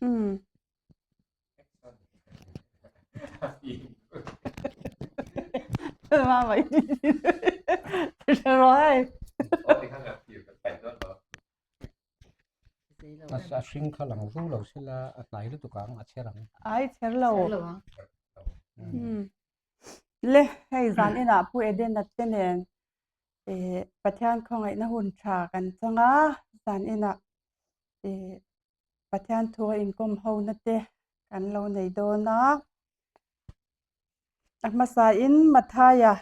Umm. A hring kha lang ru lo sela a hnai lutuk ang a chher ang. Ai chher lo. Le hei zan inah Pu Edena te nen eh Pathian khawngaihna hun tha kan chang a zan inah eh Pathian thu a inkawm ho na te kan lo nei dawn a. A hmasain Mathaia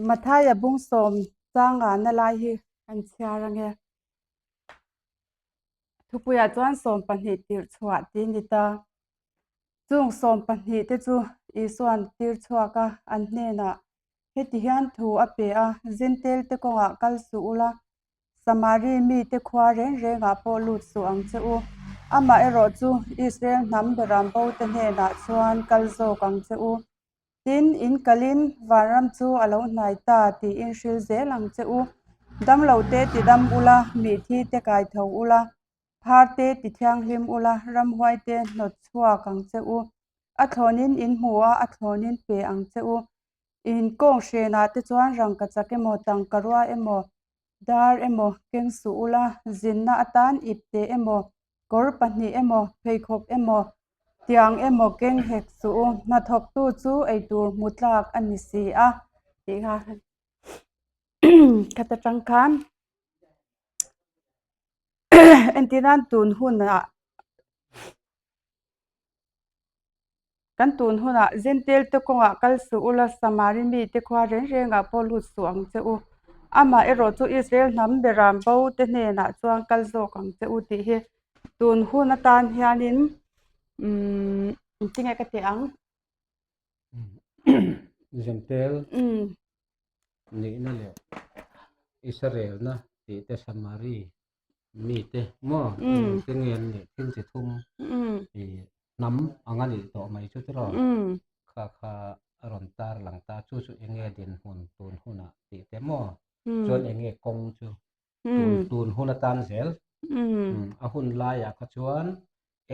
Mathaia bungsawm changa na lai hi kan chhiar ange. Thupuiah chuan 12 tirh chhuah tih a ni ta. Chung 12 te chu Isua'n tir chhuak a, an hnenah heti hian thu a pe a, Zintel te kawngah kal suh ula, Samari mite khua reng rengah pawh lut suh ang che u. Amaherawh chu Israel hnam beram bo te hnenah chuan kal zawk ang che u. Tin, in kalin vanram chu a lo hnai ta tiin hril zel ang che u. Damlo te ti dam ula, mihthi te kai tho ula, phar te ti thianghlim ula, ramhuai te hnawt chhuak ang che u. A thlawnin in hmu a, a thlawnin pe ang che u. In kawng hrenah te chuan rangka chak emaw, tangka rua emaw, dar emaw keng suh ula, zinna atan ip teh emaw, Kawr pahnih emaw, pheikhawk emaw, tiang emaw keng hek suh u, hnathawktu chu eitur hmu tlak a ni si a, tih kha khat atang khan entir nan tun hunah Kan tun hunah Zentel te kawngah kal suh ula, Samari mite khua reng rengah pawh lut suh ang che u. Amah erawh chu Israel hnam beram bo te hnenah chuan kal zawk ang che u tih hi tun hun atan hianin umm engtinge ka tih ang? Zentel nihna leh Israelna tih te Samari mite maw engte nge an nih thil chi thum ih hnam ang a nih tawh mai chu tiraw kha kha a rawn tar lang ta chu chu eng nge dinhmun tun hunah tih te maw chuan eng nge kawng chu tun tun hun atan zel a hun laiah kha chuan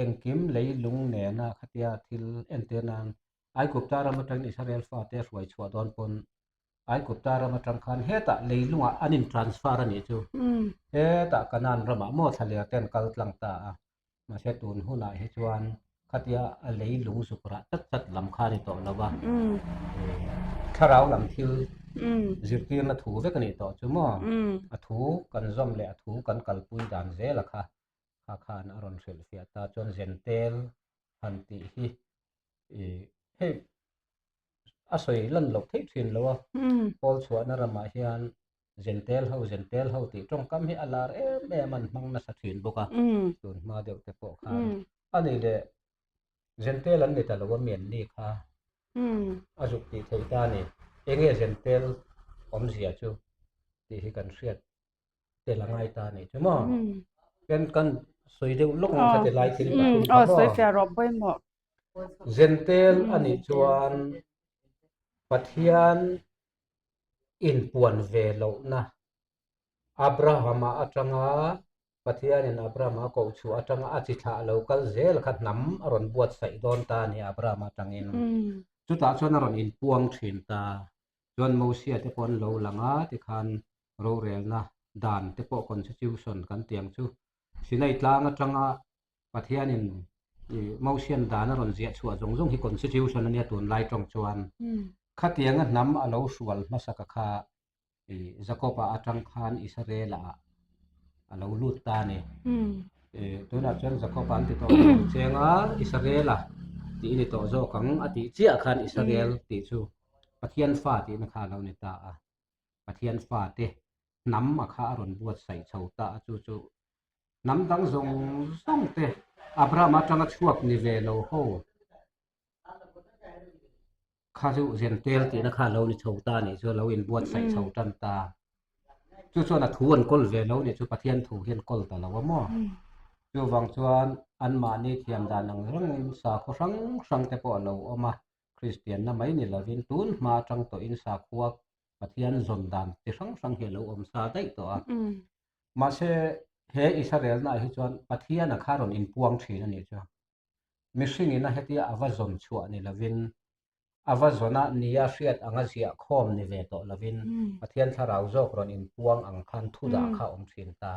engkim leilung nena khatia thil entir nan Aigupta ram atangin Israel fate a hruai chhuah dawn pawn Aigupta ram atang khan hetah leilungah an in transfer a nih chu. Hetah Kanaan ramah maw thlaler te an kal tlang ta a. Mahse tun hunah hi chuan khatia a leilung zuk rah chat chat lam kha a ni tawh lo a. Thlarau lam thil zirtirna thu vek a nih tawh chu maw. A thu kan zawm leh a thu kan kalpui dan zel a kha kha khan a rawn hrilhfiah ta chuan Zentel han tih hi hei a sawi lan loh theih thin lo a pawl chhuahna ramah hian zentel ho zentel ho tih tawngkam hi a lar em em an hmang nasa thin bawk a tun hma deuh te pawh khan a ni leh zentel an ni ta lo a mi an ni kha a zuk tih theih ta a ni enge zentel awmzia chu tih hi kan hriat tel a ngai ta nih chu maw ken kan sawi deuh lawk ang kha ti lai thil pathum kha maw sawi fiah rawh pawimawh zentel a nih chuan Pathian inpuan ve lohna Abrahama atanga Pathianin Abrahama a koh chhuah atanga a chi thlah lo kal zel kha hnam a rawn buatsaih dawn ta a ni Abrahama atangin chutah chuan a rawn inpuang thin ta Chuan Mosia te pawh an lo lang a, tikhan rorelna dan te pawh constitution kan tih ang chu Sinai tlang atanga Pathianin Mosian dan a rawn ziah chhuah zawng zawng hi constitution a nia tunlai tawng chuan khatianga hnam a lo hrual hmasa ka kha Jakob-a atang khan Israel-ah a lo lut ta a ni. Tunah chuan Jakob-a an ti tawh lo ang cheng a, Israel-a tih i ni tawh zawk ang a tih chiah khan Israel tih chu Pathian fa tihna kha a lo ni ta a. Pathian fate hnam a kha a rawn buatsaih chho ta a, chu chu hnam dang zawng zawng te Abraham atanga chhuak ni ve lo ho Kha chu Zentel tihna kha a lo ni chho ta nih chu a lo inbuatsaih chho tan ta. Chu chuan a thu an kawl ve lo nih chu Pathian thu hi an kawl ta lo a maw. Chuvang chuan anmahni thiam dan ang rengin sakhaw hrang hrang te pawh a lo awm a, Kristianna mai ni lovin tun hma atang tawhin sakhua Pathian zawn dan chi hrang hrang hi a lo awm sa daih tawh a. Mahse. He Israelnaah hi chuan Pathiana kha rawn inpuang thin a nih chu. Mihringin a hetia a va zawn chhuah ni lovin, a va zawna nia hriat anga ziah khawm ni ve tawh lovin Pathian thlarau zawk rawn inpuang ang khan thu dah kha a awm thin ta.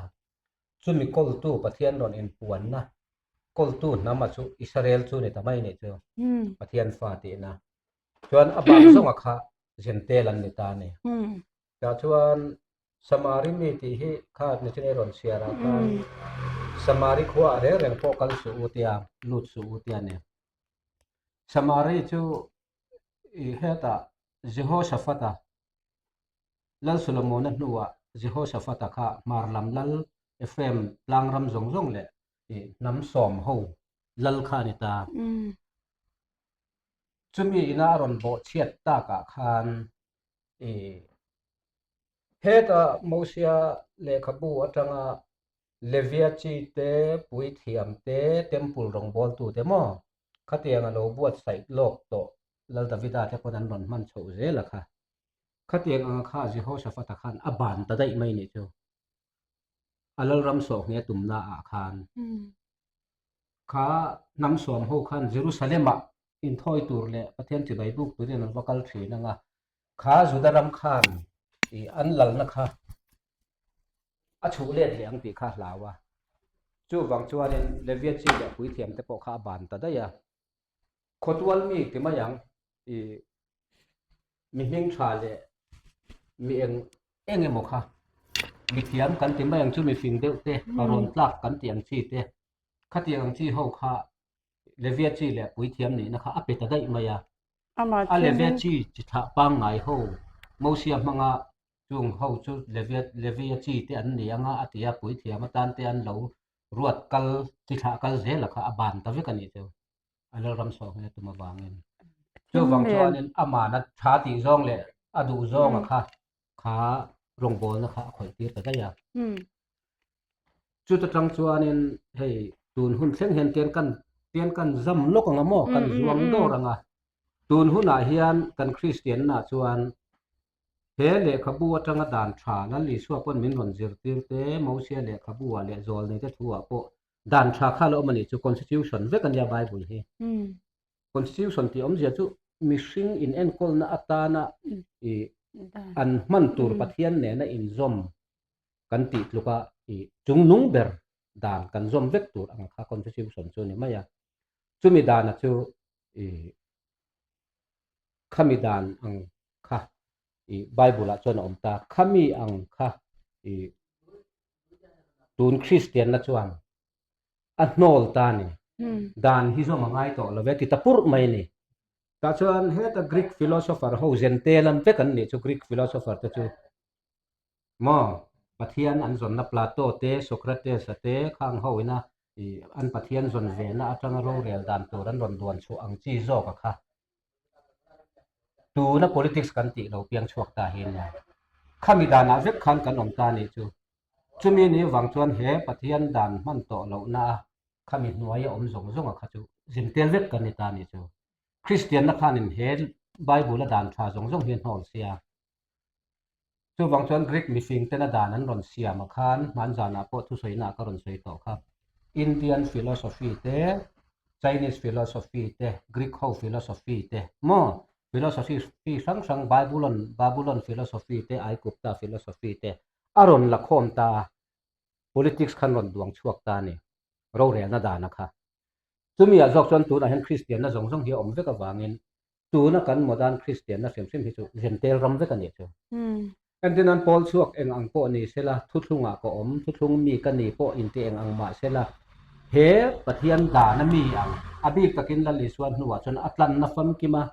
Chumi kawltu Pathian rawn inpuanna kawltu hnama chu Israel chu ni ta mai nih chu Pathian fa tihna. Chuan a bak zawnga kha Jentail an ni ta a ni. Tah chuan Samari mi tih hi kha nichin ei rawn chhiar ah khan Samari khua ah reng reng pawh kal suh u tia lut suh u tia ni. Samari chu i hetah Jehoshaphat-a Lal Solomona hnuah Jehoshaphat-a kha hmar lam lal Ephraim tlang ram zawng zawng leh i hnam sawm ho lal kha a ni ta. Chumi ina a rawn bawhchhiat takah khan i Heta Mosia lehkhabu atanga Levia chi te, puithiam te, temple rawngbawltute maw khatiang a lo buatsaih lawk tawh Lal Davida te pawn an rawn hman chhoh zel a kha. Khatiang anga kha Jehoshaphat-a khan a ban ta daih mai nih chu. A lalram sawhnge tumna ah khan kha hnam sawm ho khan Jerusalem-ah inthawi tur leh Pathian chibai buk turin an va kal thin ang a, kha Juda ram khan i an lalna kha a chhuh let leh ang tih kha a hlau a. Chuvang chuanin Levia chi leh puithiam te pawh kha a ban ta daih a. Khawtual mi ti mai ang i mi hming tha leh mi eng eng emaw kha mi thiam kan ti mai ang chu mi fing deuh te rawn tlak kan tih ang chi te khatiang ang chi ho kha Levia chi leh puithiam nihna kha a pe ta daih mai a. A Levia chi chi thlah pangngai ho Mosia hmanga chung ho chu Levia Levia chi te an ni anga a ti a, puithiam atan te an lo ruat kal chi thlah kal zela kha a ban ta vek a nih chu. A lalram sawh nghe tum avangin. Chuvang chuanin amana tha tih zawng leh a duh zawnga kha kha rawngbawlna kha a khawih tir ta daih a. Chuta tang chuanin hei tun hun thleng hian tian kan tian kan zam lawk anga maw kan zuang dawr anga tun hunah hian kan Kristianna chuan he lehkhabu atanga dan tha Lal Isua pawn min rawn zirtir te Mosia lehkhabu ah leh Zawlnei te thu ah pawh dan tha kha la awm a nih chu constitution vek a nia Bible hi. Constitution tih awmzia chu mihring inenkawlna atana i an hman tur Pathian nena inzawm kan tih tluka i chungnung ber dan kan zawm vek tur ang kha constitution chu a ni mai a. Chumi dana chu i khami dan ang kha i Bible ah chuan a awm ta. Khami ang kha i tun Kristian na chuan a hnawl ta a ni. Dan hi zawm a ngai tawh lo ve ti ta purh mai a ni. Tah chuan heta Greek philosopher ho Zente lam vek an nih chu Greek philosopher te chu maw Pathian an zawnna Plato te Socrates a te khang ho ina i an Pathian zawn ve na atanga rorel dan tur an rawn duan chhuah ang chi zawk a kha. Tuna politics kan tih lo piang chhuak ta hi nia. Khami danah vek khan kan awm ta nih chu. Chumi ni vang chuan he Pathian dan hman tawh lohna a khami hnuaia awm zawng zawng a kha chu zin tel vek kan ni ta nih chu. Kristianna khanin he Bible a dan tha zawng zawng hi a hnawl sia. Chuvang chuan Greek mifing tena dan an rawn siam ah khan hmanzanah pawh thusawiina ka rawn sawi tawh kha. Indian philosophy te, Chinese philosophy te, Greek ho philosophy te maw philosophy hrang hrang Babylon Babylon philosophy te, Aigupta philosophy te a rawn la khawm ta a, politics khan rawn duang chhuak ta a ni, rorelna dana kha. Chumi ah zawk chuan tunah hian Kristianna zawng zawng hi a awm vek avangin Tuna kan modern Kristianna hrim hrim hi chu Jentail ram vek a nih chu. Entir nan Paul chhuak eng ang pawh ni sela, thuthlungah ka awm, thuthlung mi ka ni pawh inti eng ang mah sela, he Pathian dana mi ang, a bik takin Lal Isua hnuah chuan a tlanna famkim a,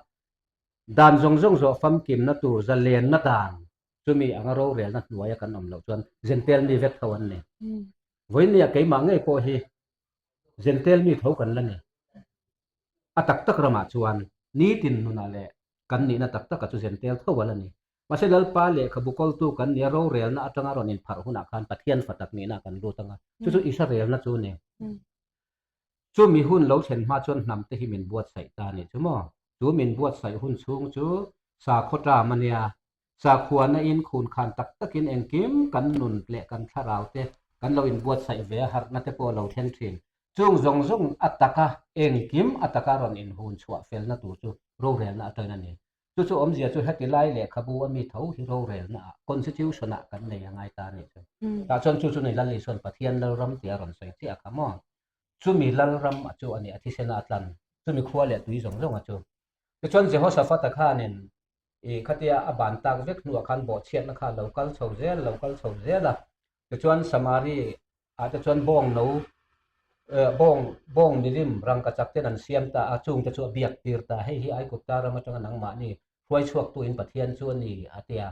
dan zawng zawng zawh famkimna tur zalenna dan chumi anga rorelna hnuaia kan awm loh chuan Jentail mi vek tho an ni. Vawinia keimah ngei pawh hi Jentail mi tho kan la ni. A tak tak ramah chuan nitin nunah leh kan nihna tak takah chu zen tel tho a la ni. Mahse Lalpa lehkhabu kawltu kan nia rorelna atanga rawn inpharh hunah khan Pathian fa tak nihna kan lut ang a, chu chu Israelna chu a ni. Chumi hun lo thlen hma chuan hnam te hi min buatsaih ta a nih chu maw? Chu min buatsaih hun chhung chu sakhaw ṭam a nia, sakhuana in khun khan tak takin engkim kan nun leh kan thlarau te. Kan lo inbuatsaih ve a, harhna te pawh a lo thleng thin. Chung zawng zawng a taka engkim a taka rawn inhun chhuah felna tur chu rorelna atangin a ni. Chu chu awmzia chu heti lai lehkhabu a mi tho hi rorelna ah, constitution ah kan nei a ngai ta a nih chu. Tah chuan chu chu ni Lal Isuan Pathian Lalram tia rawn sawi chiah kha maw? Chumi Lalram a chu a ni, a thisena a tlan, chumi khua leh tui zawng zawng a chu. Tichuan Jehoshaphat-a khanin i khatia a ban tak vek hnuah khan bawhchhiatna kha a lo kal chho zel, lo kal chho zel a. Tichuan Samari ah te chuan bawng no bawng bawng milim rangkachak ten an siam ta a, chungte chu a biak tir ta. Hei hi Aigupta ram atanga nangmahni hruai chhuaktuin Pathian chu a ni a ti a.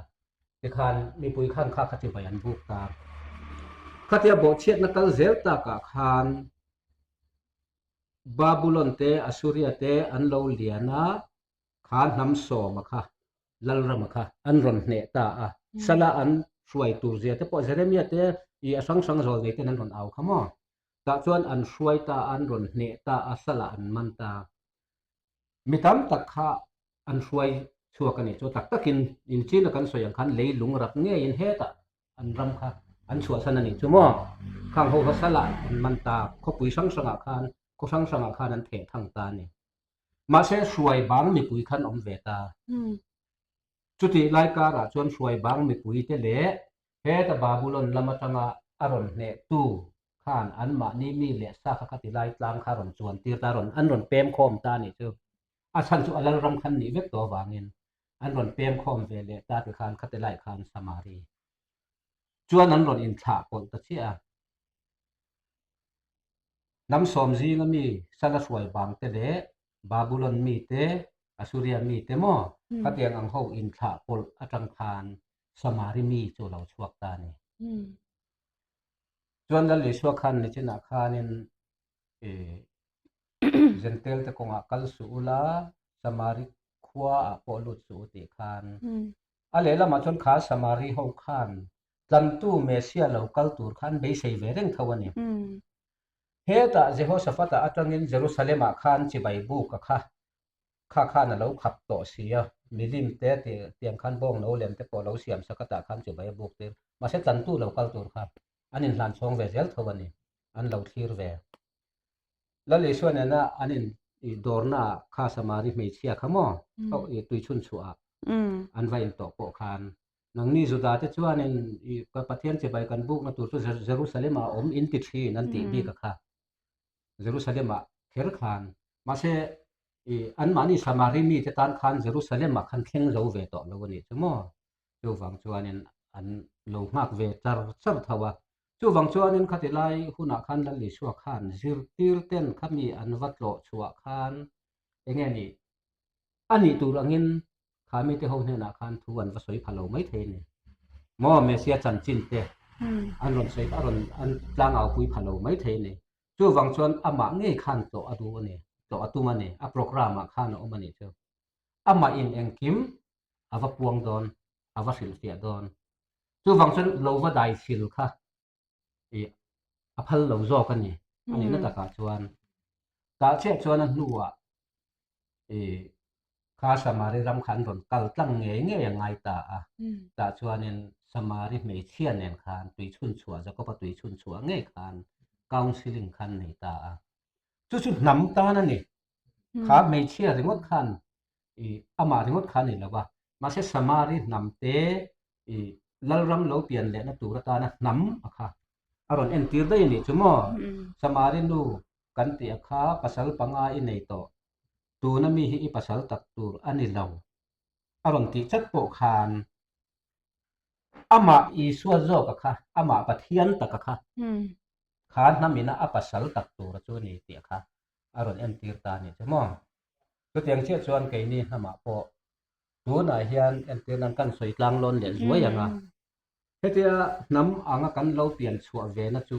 Tikhan mipui khan kha kha chibai an buk ta. Khatia bawhchhiatna kal zel takah khan Babulon te Assuria te an lo lian a, kha hnam sawma kha Lalrama kha an rawn hneh ta a, sala an hruai tur zia te pawh Jeremia te i a hrang hrang zawl nei ten an rawn au kha maw? Tah chuan an hruai ta a, an rawn hneh ta a, sala an man ta. Mi tam tak kha an hruai chhuak a nih chu tak takin inchina kan sawi ang khan leilung rak ngeiin hetah an ram kha an chhuahsan a nih chu maw? Khang ho kha sala an man ta, khawpui hrang hrangah khan khaw hrang hrangah khan an theh thang ta a ni. Mahse hruai bang mipui khan awm ve ta. Chutih lai karah chuan hruai bang mipuite leh heta Babulon lam atanga a rawn hnehtu khan anmahni mi leh sa kha khati lai tlang kha rawn chuan tir ta, rawn an rawn pem khawm ta a nih chu. A chhan chu a lalram khan nih vek tawh avangin an rawn pem khawm ve leh ta ti khan khati lai khan Samari chuan an rawn inthlah pawlh ta chiah a. Hnam sawm zinga mi Sala hruai bang te leh Babulon mi te, Assuria mi te maw khatiang ang ho inthlah pawlh atang khan Samari mi chu a lo chhuak ta a ni. Chuan Lal Isua khan nichinah khanin Jentail te kawngah kal suh ula, Samari khua ah pawh lut suh u tih khan a lehlamah chuan kha Samari ho khan Tlantu Messia lo kal tur khan beisei ve reng tho a ni. Hetah Jehoshaphat-a atangin Jerusalem-ah khan chibai buk a kha kha khan a lo khap tawh si a, milim te tiang khan bawng lo lem te pawh lo siam sak atah khan chibai a buk tir. Mahse tlantu lo kal tur kha an inhlan chhawng ve zel tho a ni, an lo thlir ve. Lal Isua nena an in dawrnaah kha Samari hmeichhia kha maw tuichhun chhuahah an va intawh pawh khan Nangni Juda te chuanin i Pathian chibai kan bukna tur chu Jerusalem ah a awm in ti thin an tih bik a kha. Jerusalem ah kher khan. Mahse i anmahni Samari mi te tan khan Jerusalem ah khan thleng zo ve tawh lo a nih chu maw. Chuvang chuanin an lo nghak ve char char tho a. Chuvang chuanin khati lai hunah khan Lal Isua khan zirtir ten khami an va tlawh chhuah khan enge nih a nih tur angin Kha mite ho hnenah khan thu an va sawi pha lo mai thei a ni. Maw Messia chanchin te an rawn sawi a rawn an tlangau pui pha lo mai thei a ni. Chuvang chuan amah ngei khan tlawh a duh a ni, tlawh a tum a ni, a programme ah khan a awm a nih chu. Amah in engkim a va puang dawn, a va hrilhfiah dawn. Chuvang chuan lo va dai thil kha i a phal lo zawk a ni. A nihna takah chuan tah chiah chuan a hnuah i kha Samari ram kha an rawn kal tlang ngei ngei a ngai ta a. Tah chuanin Samari hmeichhia nen khan tui chhun chhuah Jakob-a tui chhun chhuah ngei khan counselling khan nei ta a. Chu chu hnam tan a ni. Kha hmeichhia ringawt khan i amah ringawt kha a ni lo va. Mahse Samari hnam te i Lalram lo pian lehna tur atana hnam a kha a rawn entir daih a nih chu maw? Samari nu kan tih a kha pasal panga i nei tawh, tuna mi hi i pasal tak tur a ni lo a rawn tih chat pawh khan amah Isua zawk a kha, amah Pathian tak a kha, kha hnamina a pasal tak tur a chu a ni tih a kha a rawn entir ta a nih chu maw? Chutiang chiah chuan keini hnamah pawh Tunah hian entir nan kan sawi tlang lawn leh zuai ang a. Hetia hnam anga kan lo pian chhuah ve na chu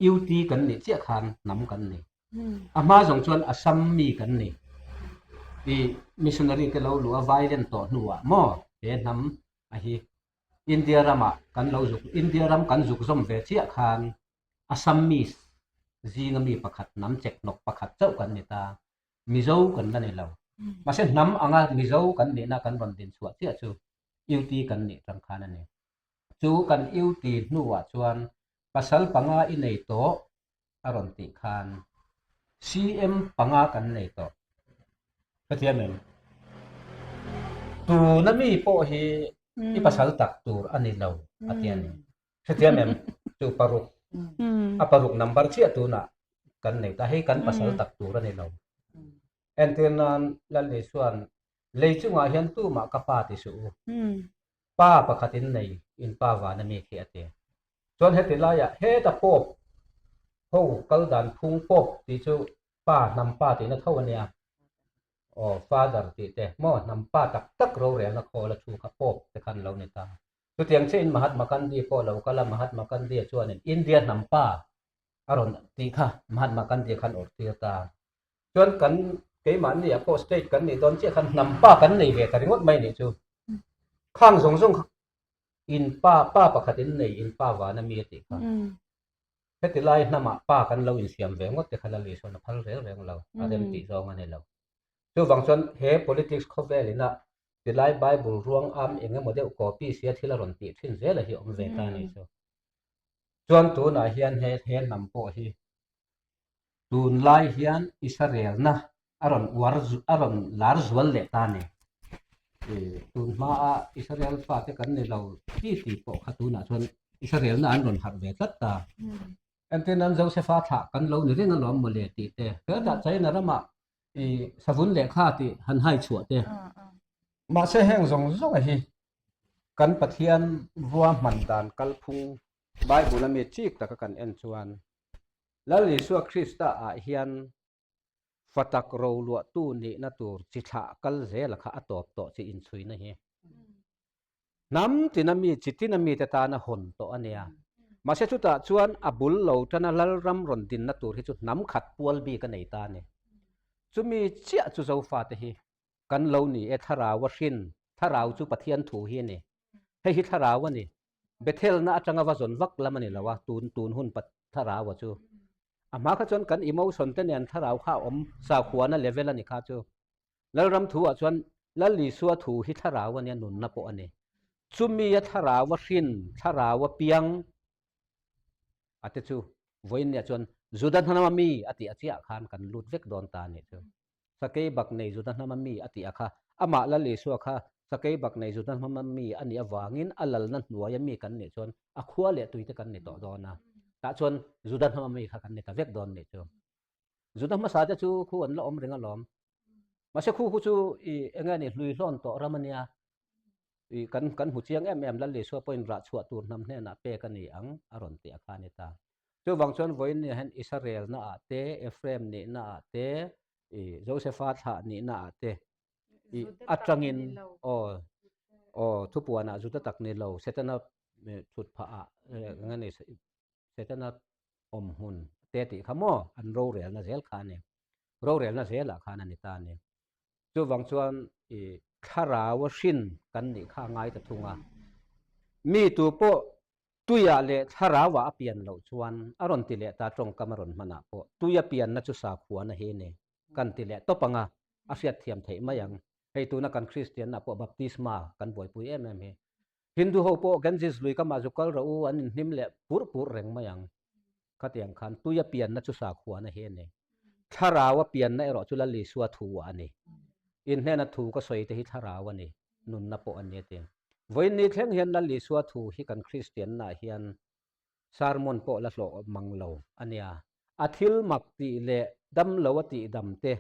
UT kan nih chiah khan hnam kan ni. A hma zawng chuan Assam mi kan ni. I missionary te lo luh a violent tawh hnuah maw he hnam a hi India ramah kan lo zuk India ram kan zuk zawm ve chiah khan Assam mi zinga mi pakhat hnam chekhnawk pakhat chauh kan ni ta. Mizo kan la ni lo. Mahse hnam anga Mizo kan nihna kan rawn din chhuah chiah chu UT kan nih tang khan a ni. Chu kan UT hnuah chuan Pasal panga i nei tawh a rawn tih khan CM panga kan nei tawh. Hetiang em? Tuna mi pawh hi i pasal tak tur a ni lo a ti a ni. Hetiang em? Chu paruk a paruk number chiah tunah kan nei ta. Hei kan pasal tak tur a ni lo. Entir nan Lal Isua'n lei chungah hian tumah ka pa ti suh u. Pa pakhat in nei in pa van a mi khi a ti. Chuan heti laiah heta Pope ho kal dan phung Pope tih chu pa hnam pa tihna tho a nia. Aw Father tih te maw hnam pa tak tak rorelna khawl a thu kha Pope te khan lo ni ta. Chutiang chiahin Mahatma Gandhi pawh lo kal a, Mahatma Gandhi chuanin India hnam pa a rawn tih kha Mahatma Gandhi khan awrh tir ta. Chuan kan keimahni ah pawh state kan nih dawn chiah khan hnam pa kan nei ve ta ringawt mai nih chu. Khang zawng zawng kha in pa pa pakhat in nei in pa van a mi a tih kha. Heti lai hnamah pa kan lo insiam ve ngawt te kha Lal Isuan a phal reng reng lo, a rem tih zawng a ni lo. Chuvang chuan he politics khawvel ina tilai Bible ruang am eng emaw deuh copy sia thil a rawn tih thin zel a hi awm ve ta a nih chu. Chuan tunah hian he he hnam pawh hi tunlai hian Israelna a rawn uar a rawn lar zual leh ta a ni. Tun hmaa Israel fate kan ni lo ti ti pawh kha tunah chuan Israelna an rawn harh ve tlat ta. Entir nan Josefa thlah kan lo ni reng alawm mawle tih te, hetah China ramah i savun lehkha tih han hai chhuah te. Mahse heng zawng zawng hi kan Pathian ruahman dan kalphung Bible a mi chik taka kan en chuan Lal Isua Krista ah hian fatak roluahtu nihna tur chi thlah kal zela kha a tawp tawh chi inchhuina hi. Hnam tina mi chi tina mite tana hawn tawh a nia. Mahse chutah chuan a bul lo tana Lalram rawn dinna tur hi chu hnam khat pual bik a nei ta a ni. Chumi chiah chu Zofate hi kan lo ni e thlarau a hrin, thlarau chu Pathian thu hi a ni. Hei hi thlarau a ni. Bethelna atanga va zawn vak lam a ni lo a, tun tun hun thlarau a chu. A hma kha chuan kan emotion te nen thlarau kha a awm sakhuana level a ni kha chu. Lalram thu ah chuan Lal Isua thu hi thlarau a nia nunna pawh a ni. Chumi a thlarau a hrin, thlarau a piang a te chu vawiin chuan Juda hnama mi a tih a chiah khan kan lut vek dawn ta a nih chu. Sakei bak nei Juda hnama mi a tih a kha amah Lal Isua kha sakei bak nei Juda hnama mi a nih avangin a lalna hnuaia mi kan nih chuan a khua leh tuite kan ni tawh dawn a. Tah chuan Juda hnama mi kha kan ni ta vek dawn nih chu. Juda hmasa te chu khu an la awm reng alawm. Mahse khu khu chu i enge ni hlui hlawn tawh ram a nia. I kan kan hmu chiang em em Lal Isua pawhin rah chhuah tur hnam hnenah pek a ni ang a rawn tih a kha a ni ta. Chuvang chuan vawiin ni hian Israel na ah te, Ephraim nihna ah te, i Josepha thlah nihna ah te i atangin aw aw thupuanah Juda tak ni lo Setana thut phah ah enge ni Setana awm hmun te tih kha maw an rorelna zel kha a ni. Rorelna zelah khan a ni ta a ni. Chuvang chuan i thlarau a hrin kan nih kha a ngai ta thung a. Mi tu pawh tuiah leh thlarauah a pian loh chuan a rawn ti leh ta tawngkam a rawn hmanah pawh tuia pianna chu sakhuana hi a ni kan ti leh tawp ang a, a hriatthiam theih mai ang. Hei tuna kan Kristianna pawh baptisma kan buaipui em em hi. Hindu ho pawh Ganges lui kamah zu kal rawh u an inhnim leh purh purh reng mai ang. Khatiang khan tui a pianna chu sakhuana hi a ni. Thlarau a pianna erawh chu Lal Isua thu a ni. In hnena thu ka sawi te hi thlarau a ni, nunna pawh a ni a ti. Vawiin ni thleng hian Lal Isua thu hi kan Kristiannaah hian sermon pawh la hlawh mang lo a nia. A thil mak tih leh damlo a tihdam te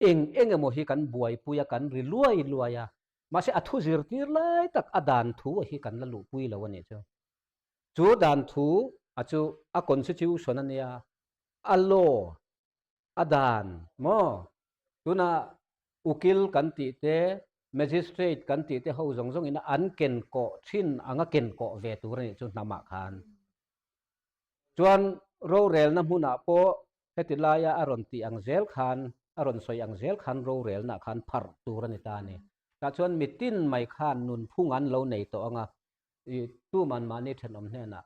eng eng emaw hi kan buaipui a, kan ri luai luai a. Mahse a thu zirtir lai tak a dan thu a hi kan la luhpui lo a nih chu. Chu dan thu a chu a constitution a nia, a law, a dan maw? Tuna ukil kan tih te, magistrate kan tih te ho zawng zawng ina an ken kawh thin anga ken kawh ve tur a nih chu hnamah khan. Chuan rorelna hmunah pawh heti laia a rawn tih ang zel khan, a rawn sawi ang zel khan rorelnaah khan pharh tur a ni ta a ni. Tah chuan mitin mai khan nunphung an lo nei tawh ang a, i tuman mahni thenawm hnenah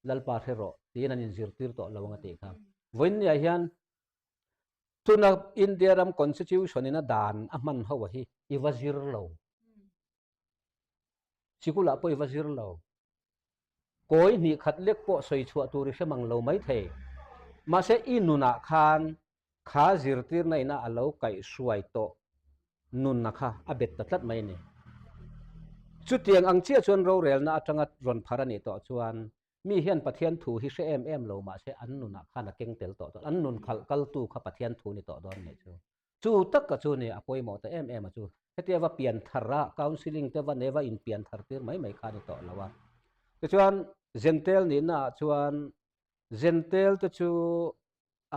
Lalpa hre rawh tiin an inzirtir tawh lo ang a tih kha. Vawiinniah hian tuna India ram constitution in a dan a hman ho a hi i va zir lo. Sikulah pawh i va zir lo. Kawi hnih khat lek pawh sawi chhuah tur i hre mang lo mai thei. Mahse i nunah khan kha zirtirna ina a lo kaihhruai tawh nunna kha a bet ta tlat mai a ni. Chutiang ang chiah chuan rorelna atanga rawn phar a nih tawh chuan mi hian Pathian thu hi hre em em lo mahse an nunah khan a keng tel tawh dawn, an nun khalh kaltu kha Pathian thu ni tawh dawn nih chu. Chu tak ka chu ni a pawimawh ta em em a chu. Hetia va pian thar a, counselling te va nei va in pian thar tir mai mai kha a ni tawh lo a. Tichuan Zentel nihna ah chuan Zentel te chu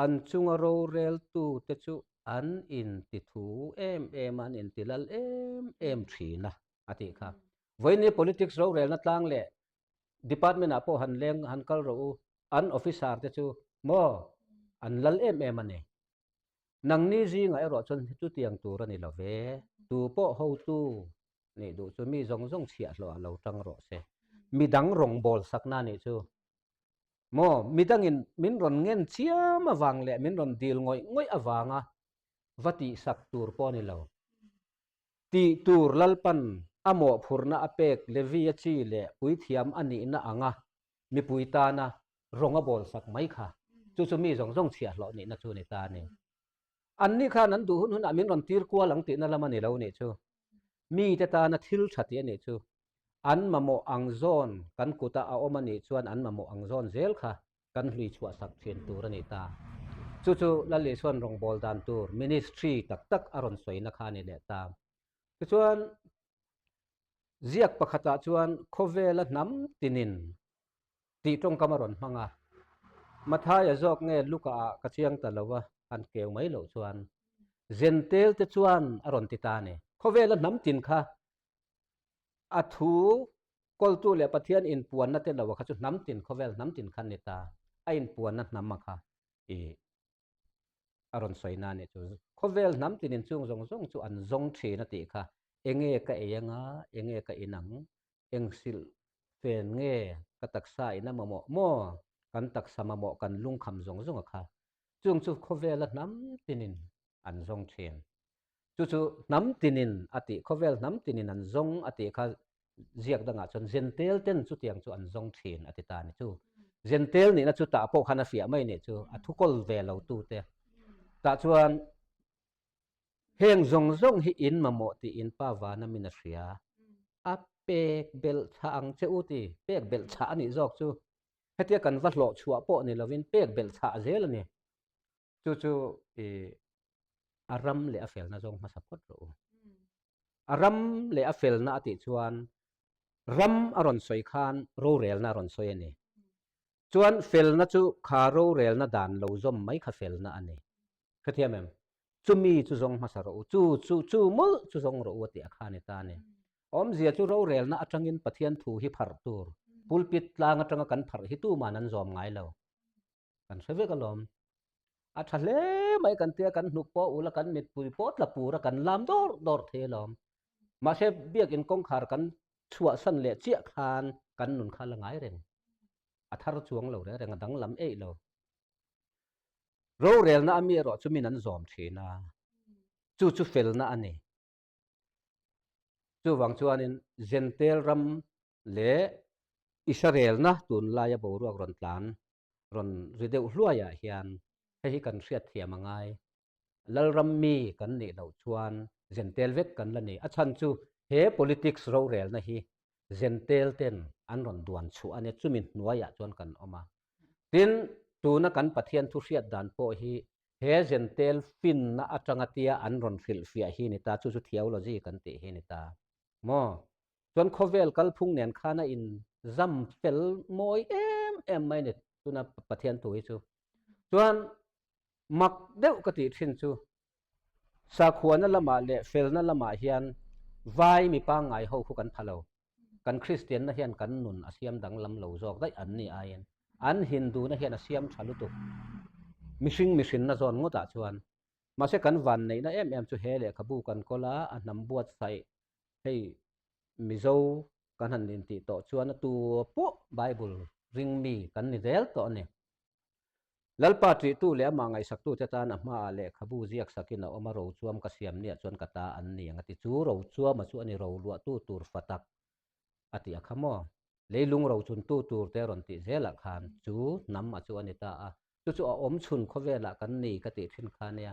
an chunga roreltu te chu an inti thu em em a, an inti lal em em thin a, a tih kha. Vawiin politics rorelna tlang leh department ah pawh han leng han kal rawh u, an officer te chu maw an lal em em a ni. Nangni zingah erawh chuan chutiang tur a ni lo ve, tu pawh hotu nih duh chu mi zawng zawng chhiahhlawh ah lo tang rawh se. Midang rawngbâwl sakna nih chu maw midangin min rawn ngen chiam avang leh min rawn dil ngawih ngawih avanga va tihsak tur pawh a ni lo. Tih tur Lalpan a mawhphurhna a pek Levia chi leh puithiam a nihna anga mipui tana rawng a bawlsak mai kha chu chu mi zawng zawng chhiahhlawh nihna chu a ni ta a ni. Anni khan an duh hun hunah min rawn tir kual ang tihna lam a ni lo nih chu. Mite tana thil tha tih a nih chu. An mamawh ang zawn kan kuta a awm a nih chuan an mamawh ang zawn zel kha kan hlui chhuahsak thin tur a ni ta. Chu chu Lal Isuan rawngbâwl dan tur ministry tak tak a rawn sawina kha a ni leh ta. Tichuan, ziak pakhatah chuan khawvela hnam tinin tih tawngkam a rawn hmang a. Mathaia zawk nge Luka ah ka chiang ta lo a, han keu mai loh chuan Zentel te chuan a rawn ti ta a ni. Khawvela hnam tin kha a thu kawltu leh Pathian inpuanna te lo a kha chu hnam tin, khawvel hnam tin kha ni ta. A inpuanna hnam a kha i a rawn sawi na nih chu. Khawvel hnam tinin chung zawng zawng chu an zawng thin a tih kha. Enge ka ei anga, enge ka in ang, eng silh fen nge ka taksa in a mamawh maw? Kan taksa mamawh kan lungkham zawng zawng a kha. Chung chu khawvela hnam tinin an zawng thin. Chu chu hnam tinin a tih, khawvel hnam tinin an zawng a tih kha ziak dangah chuan Zentel ten chutiang chu an zawng thin a ti ta a ni chu. Zentel nihna chu tah pawh khan a fiah mai nih chu, a thukawl ve lo tute. Tah chuan Heng zawng zawng hi in mamawh tih in pa vana min a hria. A pek belh chhah ang che u ti, pek belh chhah a nih zawk chu. Hetia kan va hlawh chhuah pawh ni lovin pek belh chhah zel a ni. Chu chu i a ram leh a felna zawng hmasa phawt rawh u. A ram leh a felna a tih chuan ram a rawn sawi khan rorelna a rawn sawi a ni. Chuan felna chu kha rorelna dan lo zawm mai kha felna a ni. Hrethiam em? Chumi chu zawng hmasa rawh u, chu chu chu mawlh chu zawng rawh u a tih a kha a ni ta a ni. Awmzia chu rorelna atangin Pathian thu hi pharh tur, pulpit tlang atanga kan pharh hi tuman an zawm ngai lo. Kan hre vek alawm. A tha hle mai kan tia kan hnuk pawh ula kan mitpui pawh tla pur a kan lam dawr dawr thei alawm. Mahse biakin kawngkhar kan chhuahsan leh chiah khan kan nun kha la ngai reng. A thar chuang lo reng reng a danglam eih lo. Rorelna a mi erawh chu min an zawm thin a, chu chu felna a ni. Chuvang chuanin Zentel ram leh Israelna tunlaia boruak rawn tlan rawn ri deuh hluaiah hian hei hi kan hriatthiam a ngai. Lalram mi kan nih loh chuan Zentel vek kan la ni. A chhan chu he politics rorelna hi Zentel ten an rawn duan chhuah a nia, chumi hnuaiah chuan kan awm a. Tin, tuna kan Pathian thu hriat dan pawh hi he Zentel finna atanga tia an rawn hrilhfiah hi ni ta, chu chu theology kan tih hi ni ta maw? Chuan khawvel kalphung nen khan a inzam fel mawi em em mai ni tuna Pathian thu hi chu. Chuan mak deuh ka tih thin chu Sakhuana lamah leh felna lamah hian vai mi pangngai ho khu kan pha lo. Kan Kristianna hian kan nun a siam danglam lo zawk daih an ni aiin an Hindu-na hian a siam tha lutuk. Mihring mihrinna zawn ngawtah chuan. Mahse kan vanneihna em em chu he lehkhabu kan kawl a, a hnam buatsaih hei Mizo kan han intih tawh chuan a tu pawh Bible ring mi kan ni zel tawh a ni. Lalpa ṭihtu leh amah ngaihsaktute tan a hmaah lehkhabu ziak sakin a awm a, rochuam ka siam niah chuan ka ta an ni ang a ti. Chu rochuama chu a ni roluahtu tur fa tak a ti a kha maw? Leilung rochuntu tur te rawn tih zelah khan chu hnam a chu a ni ta a, chu chu a awm chhun khawvelah kan ni ka tih thin kha nia.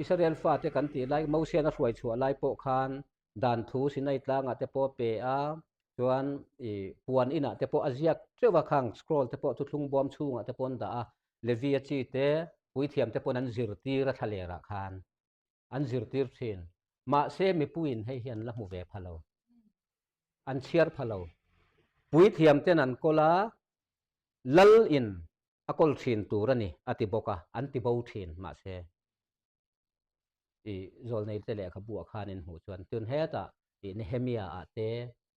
Israel fate kan tih lai, Mosian a hruai chhuah lai pawh khan dan thu Sinai tlangah te pawh a pe a, chuan i puan inah te pawh a ziak teuh a, khang scroll te pawh thuthlung bawm chhungah te pawh an dah a, Levia chi te, puithiam te pawn an zirtir a thlalerah khan an zirtir thin. Mahse mipuiin hei hi an la hmu ve pha lo. An chhiar pha lo. Puithiam ten an kawl a, Lal in a kawl thin tur a ni a ti bawk a, an ti bo thin. Mahse i zawlnei te lehkhabu ah khan in hmuh chuan tun hetah i Nehemia ah te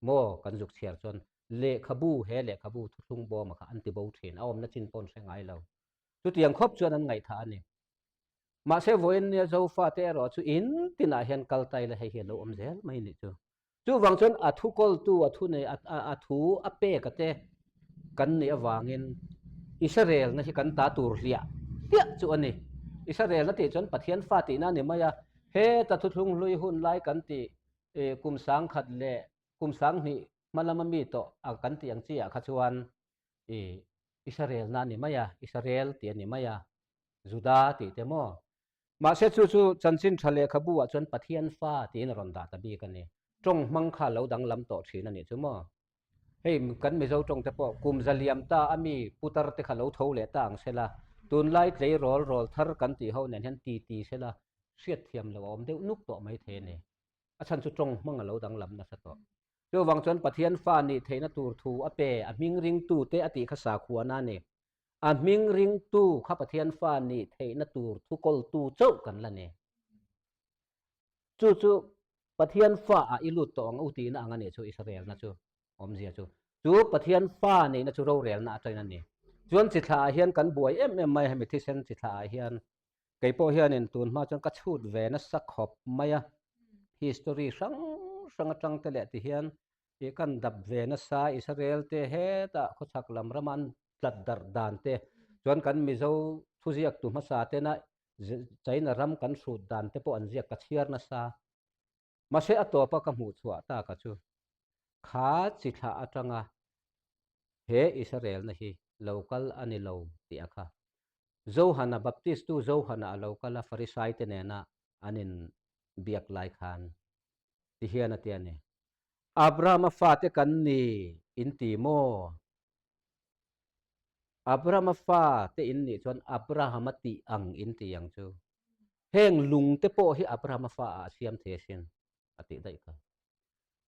maw kan zuk chhiar chuan lehkhabu he lehkhabu thuthlung bawm ah kha an ti bo thin, a awmna chin pawh an hre ngai lo. Chutiang khawp chuan an ngaihthah a ni. Mahse vawiin nia Zofate erawh chu in tinah hian kal ta ila hei hi a lo awm zel mai nih chu. Chuvang chuan a thu kawltu, a thu nei, a thu a pek a te kan nih avangin Israelna hi kan ta tur hliah hliah chu a ni. Israelna tih chuan Pathian fa tihna a ni mai a, heta thuthlung hlui hun lai kan tih kum sangkhat leh kum sanghnih hma lama mi tawh a kan tih ang chi ah kha chuan Israelna a ni mai a, Israel tih a ni mai a, Juda tih te maw? Mahse chu chu chanchin tha lehkhabu ah chuan Pathian fa tiin a rawn dah ta bik a ni. Tawng hmang kha lo danglam tawh thin a nih chu maw? Hei kan Mizo tawng te pawh kum za liam ta a mi putar te kha lo tho leh ta ang sela, tunlai tleirawl rawl thar kan tih ho nen hian ti ti sela hriatthiam lo a awm deuh nuk tawh mai thei a ni. A chhan chu tawng hmang a lo danglam nasa tawh. Chuvang chuan Pathian fa nih theihna tur thu a pe, a hming ringtute a tih kha sakhuana a ni. A hming ringtu kha Pathian fa nih theihna tur thu kawltu chauh kan la ni. Chu chu Pathian fa ah i lut tawh ang u tihna ang a nih chu Israelna chu awmzia chu. Chu Pathian fa nihna chu rorelna atangin a ni. Chuan chi thlah ah hian kan buai em em mai a, hemi thisen chi thlah ah hian kei pawh hianin tun hma chuan ka chhut ve nasa khawp mai a, history hrang hrang atang te leh ti hian Ih kan dap ve nasa Israel te hetah khawchhak lam rama an tlat darh dan te chuan kan Mizo thuziak tu hmasa tena China ram kan hrut dan te pawh an ziak ka chhiar nasa. Mahse a tawpa ka hmuh chhuah taka chu kha chi thlah atanga he Israel na hi lo kal a ni lo tih a kha. Johana Baptist tu Johana a lo kal a Farisai te nena an in biak lai khan ti hian a ti a ni. Abrahama fate kan ni in ti maw? Abrahama fate in nih chuan Abrahama tih ang in ti ang chu. Heng lung te pawh hi Abrahama fa ah a siam thei asin a tih daih kha.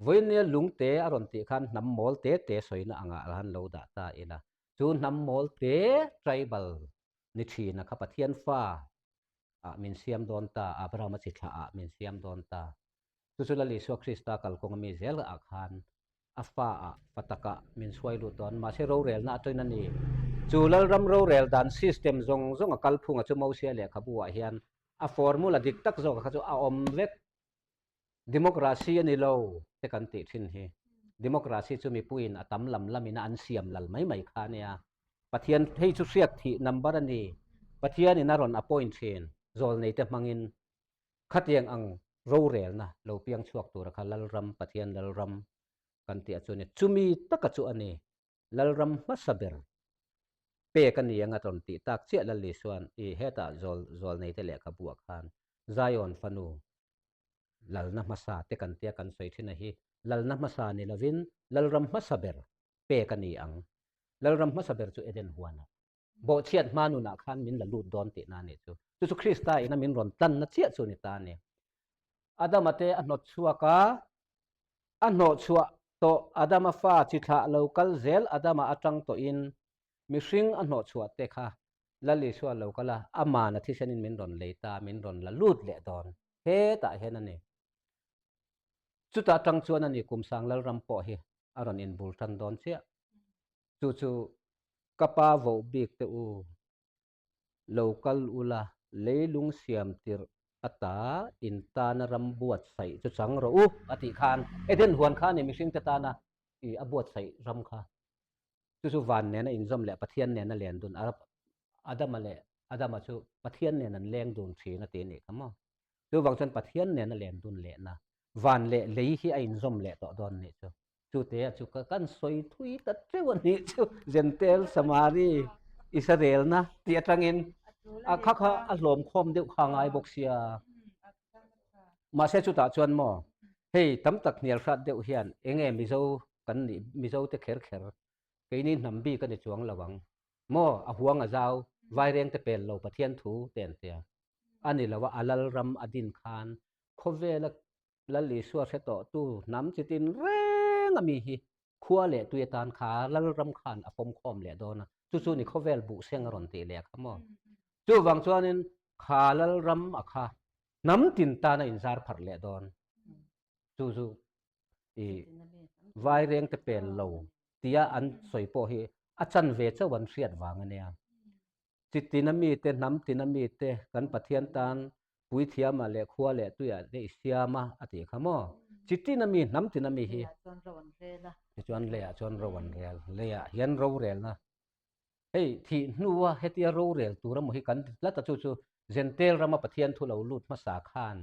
Vawinia lung te a rawn tih khan hnam mawl te te sawina angah han lo dah ta ila. Chu hnam mawl te tribal ni thina kha Pathian fa ah min siam dawn ta, Abrahama chi thlah ah min siam dawn ta. Chu chu Lal Isua Krista kalkawng ami zel ah khan a fa ah fa takah min hruai lut dawn. Mahse rorelna a ṭawin a ni. Chu Lalram rorel dan system zawng zawng a kalphunga chu Mosia lehkhabu ah hian a formula dik tak zawk kha chu a awm vek. Democracy a ni lo te kan tih thin hi. Democracy chu mipuiin a tam lam lamin a an siam lal mai mai kha a nia. Pathian hei chu hriat thih number a ni. Pathianin a rawn appoint thin zawlneite hmangin khatiang ang rorelna lo piang chhuak tura kha Lalram, Pathian Lalram kan tih a chu a ni. Chumi taka chu a ni. Lalram hmasa ber pek a ni anga rawn tih tak chiah Lal Isua'n i hetah zawl zawlneite lehkhabu ah khan Zion fanu lalna hmasa te kan tia kan sawi thin a hi lalna hmasa ni lovin Lalram hmasa ber pek a ni ang. Lalram hmasa ber chu Eden huanah bawhchhiat hma nunah khan min la lut dawn tihna a nih chu. Chu chu Krista ina min rawn tlanna chiah chu a ni ta a ni. Adama te a hnawt chhuak a, a hnawh chhuah tawh Adama fa chi thlah lo kal zel Adama atang tawhin mihring a hnawh chhuah te kha Lal Isua lo kal a, aman a thisenin min rawn lei ta, min rawn la lut leh dawn. Hetah hian a ni. Chutah tang chuan a ni Kumsang Lalram pawh hi a rawn inbul tan dawn chiah. Chu chu ka pa voh bik te u, lo kal ula leilung siam tirh ata in tana ram buatsaih chu chang rawh u a tih khan Eden huan kha a ni mihring te tana i a buatsaih ram kha. Chu chu van nena inzawm leh Pathian nena len dun Adama leh Adama chu Pathian nen an leng dun thin a ti a nih kha maw. Chuvang chuan Pathian nena len dun lehna van leh lei hi a inzawm leh tawh dawn nih chu. Chute a chu ka kan sawi thui ta teuh a nih chu Jentail Samari Israelna tih atangin a kha kha a hlawm khawm deuh kha ngai bawk sia. Mahse chutah chuan maw hei tam tak hnial hrat deuh hian enge Mizo kan nih Mizo te kher kher keini hnam bik a ni chuang lo ang maw a huang a zau vaireng te pel lo Pathian thu te an tia a ni lo a a lal ram a din khan khawvela Lal Isua hre tawhtu hnam chi tin reng a mi hi khua leh tui atan kha Lalram khan a pawm khawm leh dawn a, chu chu ni khawvel buhseng a rawn tih leh kha maw. Chuvang chuanin kha Lalram a kha hnam tin tan a inzar pharh leh dawn. Chu chu i vaireng te pel lo tia an sawi pawh hi a chanve chauh an hriat vang a nia. Chi tin a mite, hnam tin a mite kan Pathian tan puithiamah leh khua leh tuiah te i siam a, a tih kha maw? Chi tin a mi, hnam tin a mi hi. Leiah chuan ro an rel a. Tichuan leiah chuan ro an rel. Leiah hian rorelna hei thih hnua hetia rorel tur emaw hi kan ti tlat a, chu chu Jentail rama Pathian thu lo lut hmasa khan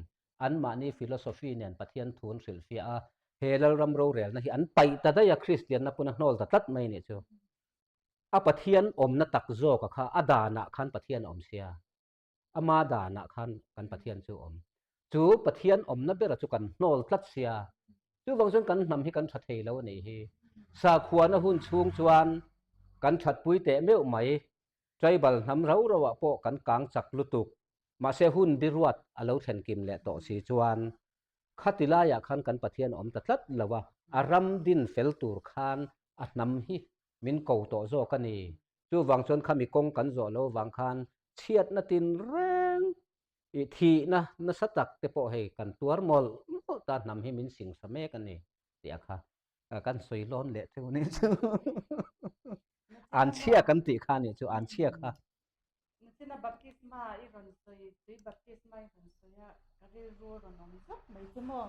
anmahni philosophy nen Pathian thu an hrilhfiah a, he Lalram rorelna hi an paih ta daih a, Kristianna pawn a hnawl ta tlat mai a nih chu. A Pathian awmna tak zawka kha a danah khan Pathian a awm sia. Ama danah khan kan Pathian chu a awm. Chu Pathian awmna bera chu kan hnawl tlat sia. Chuvang chuan kan hnam hi kan tha thei lo a nih hi. Sakhuana hun chhung chuan kan thatpui teh meuh mai. Tribal hnam rau rauah pawh kan kang chak lutuk. Mahse hun biruat a lo thlen kim leh tawh si chuan khati laiah khan kan Pathian a awm ta tlat lo a, a ram din fel tur khan a hnam hi min ko tawh zawk a ni. Chuvang chuan khami kawng kan zawh lo vang khan chhiatna tin reng i thihna nasa tak te pawh hei kan tuar mawlh mawlh ta hnam hi min singsa mek a ni tih a kha kan sawi lawn leh theuh ni chu. An chhia kan tih kha ni chu an chhia kha. Nachina baptisma i rawn sawi tui baptisma i rawn sawi a ka rilru a rawn awm zauh mai chu maw.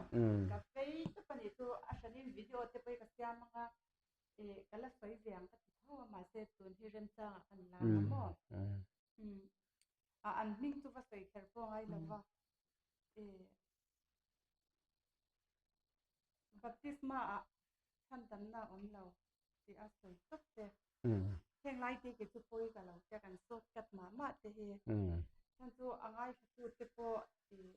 Ka vei tawp a nih chu a hranin video te pawh hi ka siam ang a Eh, ka la sawi ve ang ka ti tho a, mahse tun hi remchangah kan la ang a maw? Umm, a an hming chu va sawi kher pawh ngai lo va. Eh, baptisma ah chhandamna a awm lo tih a sawi tawp te. Heng lai te khi chu pawi ka lo tia kan sawt kat mah mah te hi. Chhan chu a ngaithla te pawh ih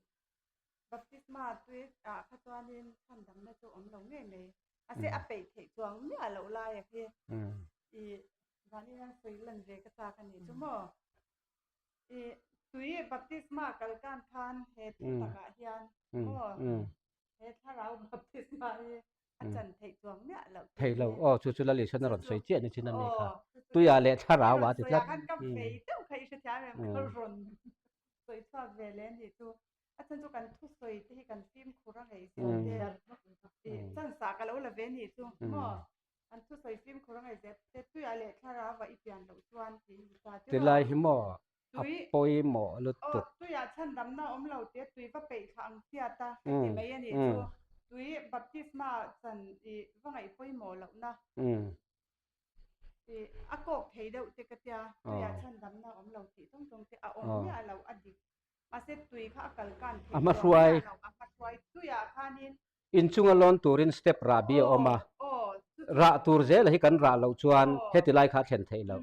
Baptisma tui ah kha chuanin chhandamna chu awm lo ngei mai. Mahse a peih theih chuang miah loh lai a khi i vanin an sawi lan ve ka chak a nih chu maw. I tui baptisma kal kan khan he thu takah hian maw he thlarau baptisma hi a chan theih chuang miah loh tih Theih lo, aw chu chu Lal Isuan a rawn sawi chiah ni chin a mi kha. Tuiah leh thlarau a ti tlat. Khan ka vei deuh kha i hrethiam em ka rawn sawi chhuak ve leh a nih chu. A chhan chu kan thusawi te hi kan fimkhur a ngaihzia te i chansa ka lo la ve nih chu maw an thusawi fimkhur a ngaihzia te tuiah leh thlarau ah i pian loh chuan tiin mi ta tiraw. Tilai hi maw a pawimawh lutuk. Aw tuiah chhandamna awm lo te tui va peih thla ang chiat a ka ti mai a nih chu tui baptisma chan i va ngaih pawimawh lohna i a kawk thei deuh te ka tia tuiah chhandamna awm lo tih tawng tawng te a awm miah lo a dik Mahse tui kha a kal kan theih A hmahruai. chuang miah lo, a hmahruai tuiah khanin. Inchunga lawn turin step rah bi a awm a, rah tur zela hi kan rah loh chuan heti lai kha a thlen theih loh.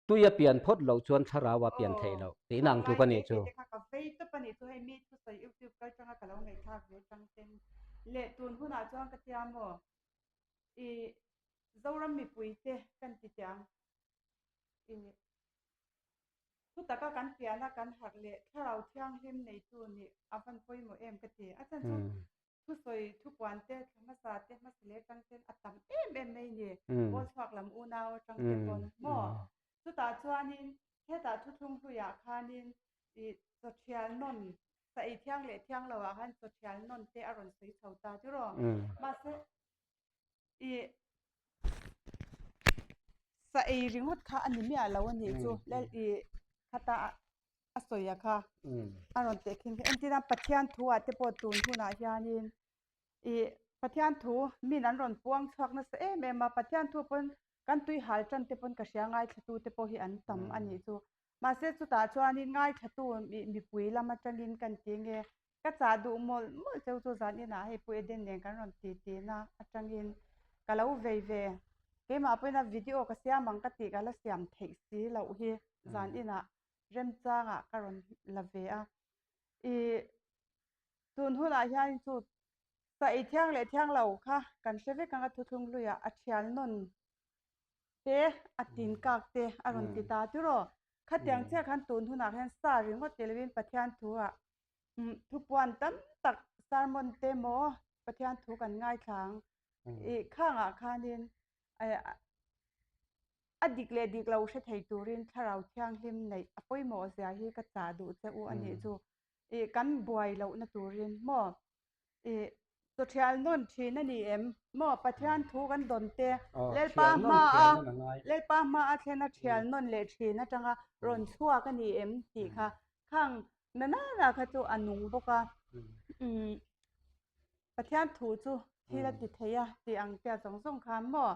Tui a pian phawt loh chuan thlarau a pian theih loh tih inang tluk a nih chu. Ka vei tawp a nih chu hei mi thusawi YouTube kal tanga ka lo ngaihthlak ve tang ten leh tun hunah chuan ka tia maw i Zoram mipuite kan ti tiang i Thu taka kan piana kan harh leh thlarau thianghlim neitu nih a van pawimawh em ka ti. A chhan chu thusawi thupuan te, thla hmasa te, hmasa leh atang ten a tam em em mai ni. Pawl chhuak lam unau atang te pawn maw? Chutah chuanin hetah thuthlung hluiah khanin ih chawthial nawn sa ei thiang leh thiang loah khan chawthial nawn te a rawn sawi chho ta chu raw. Mahse I sa ei ringawt kha a ni miah lo a nih chu lel i khata a sawi a kha a rawn teh khin entir a Pathian thu ah te pawh tun hunah hianin i Pathian thu min an rawn puang chhuak nasa em em a Pathian thu pawn kan tui hal tan te pawn ka hria ngaithlatu te pawh hi an tam a nih chu mahse chutah chuanin ngaithlatu mipui lam atangin kan ti nge Ka chah duh mawlh mawlh cheu chu zan inah hei Pu Eden nen kan rawn ti tina atangin Ka lo vei ve. Keimah pawhin a video ka siam ang ka tih ka la siam theih si loh hi zan inah remchangah ka rawn la ve a. Ih tun hunah hian chu sa ei thiang leh thiang lo kha kan hre vek ang a thuthlung hluiah a thial nawn te a tin kak te a rawn ti ta tiraw. Khatiang chiah khan tun hunah hian sa ringawt ti lovin Pathian thuah Thupuan tam tak sermon te maw Pathian thu kan ngaithla ang. Ih khangah khanin a dik leh dik lo hre thei turin thlarau thianghlim neih a pawimawh zia hi ka chah duh che u a nih chu. Ih kan buai lohna turin maw Ih, chawthial nawn thin a ni em? Maw Pathian thu kan dawn te, Lalpa hma a, Lalpa hma a thlen a thial nawn leh thin atanga rawn chhuak a ni em tih kha khang na nana kha chu a nung bawk a. Umm, Pathian thu chu thil a ti thei a tih ang tia zawng zawng khan maw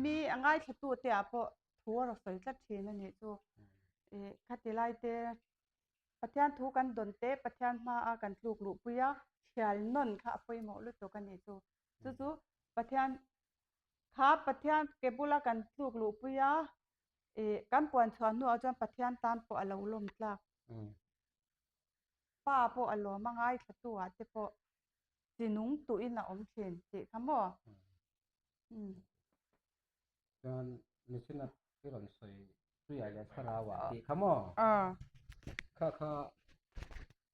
mi a ngaithlatu te ah pawh thu a rawn sawi tlat thin a nih chu. Ih, khati lai te Pathian thu kan dawn te, Pathian hmaa kan tluk luhpui a, thial nawn kha a pawimawh lutuk a nih chu. Chu chu Pathian kha Pathian ke bula kan tluk luhpui a, ih kan puan chhuah hnuah chuan Pathian tan pawh a lo lawm tlak. Pa pawh a lawm a ngaithlatu ah te pawh chi nung tuhin a awm thin tih kha maw? Chuan Nichina i rawn sawi Tuiah leh Thlarauah tih kha maw? Kha kha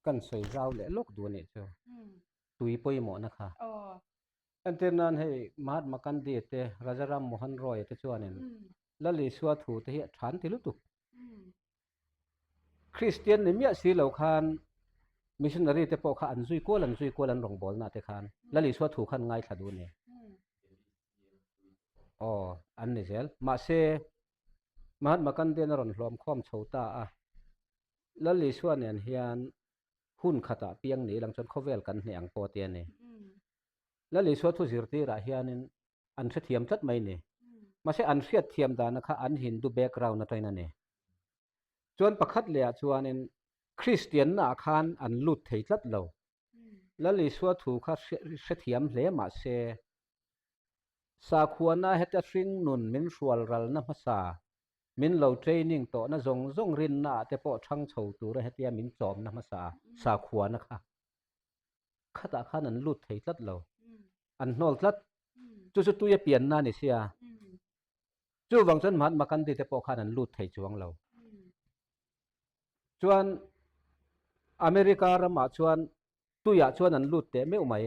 kan sawi zau leh lawk duh a nih chu. Tui pawimawhna kha. Entir nan hei Mahatma Gandhi te, Raja Ram Mohan Roy te chuanin Lal Isua thu te hi a than ti lutuk. Kristian ni miah si lo khan missionary te pawh kha an zui kual an zui kual an rawngbawlna te khan Lal Isua thu khan ngaithla duh a ni. Aw an ni zel. Mahse Mahatma Gandhi-an a rawn hlawm khawm chho ta a, Lal Isua nen hian hun khatah piang ni lang chuan khawvel kan hneh ang pawh tia ni. Lal Isua thu zirtirah hianin an hrethiam tlat mai ni. Mahse an hriatthiam dana kha an Hindu background atangin a ni. Chuan pakhat lehah chuanin Kristiannaah khan an lut thei tlat lo. Lal Isua thu kha hrethiam hle mahse sakhuana heta hring nun min hrual ralna hmasa, min lo training tawhna zawng zawng rinnaah te pawh thang chho tura hetia min chawmna hmasa sakhuana kha khatah khan an lut thei tlat lo, an hnawl tlat. Chu chu tuia pianna a ni sia. Chuvang chuan Mahatma Gandhi te pawh khan an lut thei chuang lo. Chuan America ramah chuan tuiah chuan an lut teh meuh mai.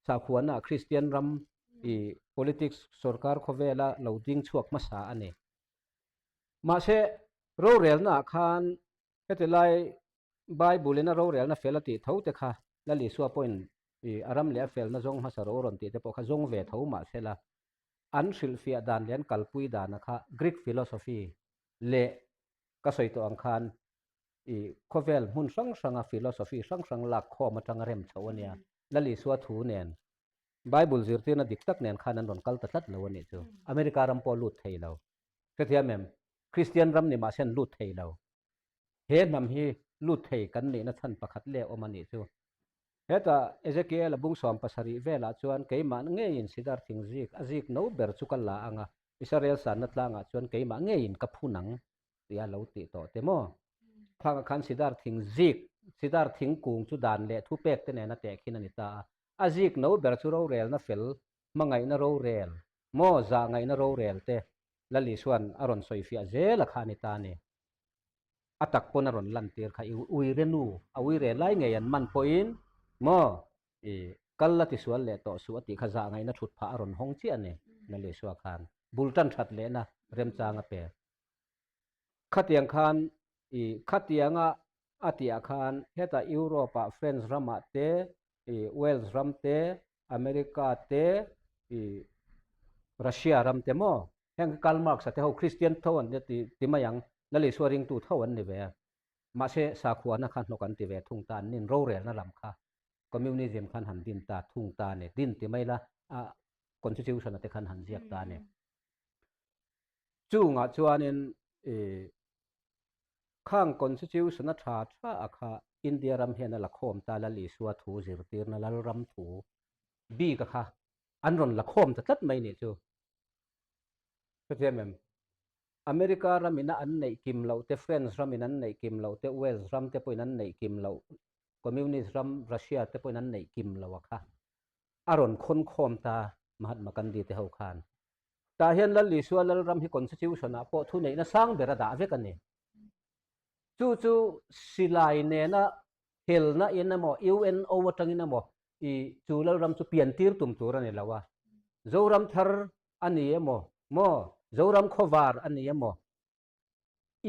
Sakhuana Kristian ram i politics sorkar khawvela lo ding chhuak hmasa a ni. Mahse rorelnaah khan heti lai Bible in a rorelna fel a tih tho te kha Lal Isua pawhin i a ram leh a felna zawng hmasa ro rawn tih te pawh kha zawng ve tho mahsela an hrilhfiah dan leh an kalpui dana kha Greek philosophy leh ka sawi tawh ang khan i khawvel hmun hrang hranga philosophy hrang hrang lak khawm atanga rem chho a nia. Lal Isua thu nen Bible zirtirna dik tak nen khan an rawn kal ta tlat lo a nih chu. America ram pawh lut thei lo. Hrethiam em? Kristian ram ni mahse an lut thei lo. He hnam hi lut thei kan nihna chhan pakhat leh awm a nih chu. Hetah Ezekiel a bung 70 velah chuan keimah ngeiin sidar thing zik a zik no ber chu ka la ang a, Israel sanna tlangah chuan keimah ngeiin ka phun ang tih a lo tih tawh te maw? Khangah khan sidar thing zik, sidar thingkung chu dan leh thupek te nena tehkhin a ni ta a. A zik no ber chu rorelna fel, hmangaihna rorel, maw zahngaihna rorel te Lal Isua'n a rawn sawifiah zel a kha a ni ta a ni. A tak pawn a rawn lantir kha i uire nu, a uire lai ngei an man pawhin maw i kal la tisual leh tawh suh a tih kha zahngaihna thut phah a rawn hawng chiah a ni Lal Isua khan bul tan that lehna remchang a pe. Khatiang khan i khatianga a tihah khan hetah Europe-ah French ramah te i Wales ram te, America te, i Russia ram te maw heng hi Karl Marx-a te ho Kristian tho an ni ti ti mai ang, Lal Isua ringtu tho an ni ve a. Mahse sakhuana kha hnawk an ti ve thung ta, an nin rorelna lam kha Communism khan han din ta thung ta a ni, din ti mai la a Constitution-a te khan han ziak ta a ni. Chungah chuanin i khang Constitution-a tha tha a kha India ram hian a la khawm ta Lal Isua thu zirtirna Lalram thu bik a kha. an rawn la khawm ta tlat mai nih chu. Hrethiam em? America ramina an neih kim loh te, France ramin an neih kim loh te, Wales ram te pawhin an neih kim loh, Communist ram Russia te pawhin an neih kim loh a kha a rawn khawn khawm ta Mahatma Gandhi te ho khan. Tah hian Lal Isua Lalram hi Constitution ah pawh thuneihna sang ber a dah vek a ni. Chu chu silai nena helna in emaw UNO atangin emaw i chu Lalram chu pian tir tum tur a ni lo a. Zoram thar a ni emaw maw Zoram khawvar a ni emaw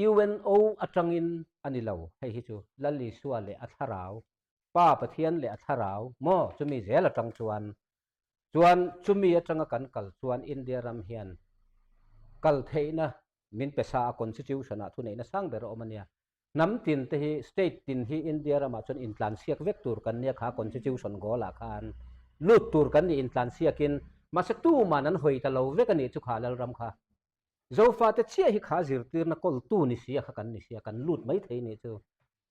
UNO atangin a ni lo hei hi chu Lal Isua leh a thlarau Pa Pathian leh a thlarau maw chumi zel atang chuan chuan chumi atanga kan kal chuan India ram hian kal theihna min pe sa a constitution ah thuneihna sang ber a awm a nia. Hnam tin te hi state tin hi India ramah chuan intlansiak vek tur kan nia kha constitution goal ah khan lut tur kan nih intlansiakin mahse tuman an hawi ta lo vek a nih chu kha Lalram kha. Zofate chiah hi kha zirtirna kawltu ni sia kha kan ni sia kan lut mai thei nih chu.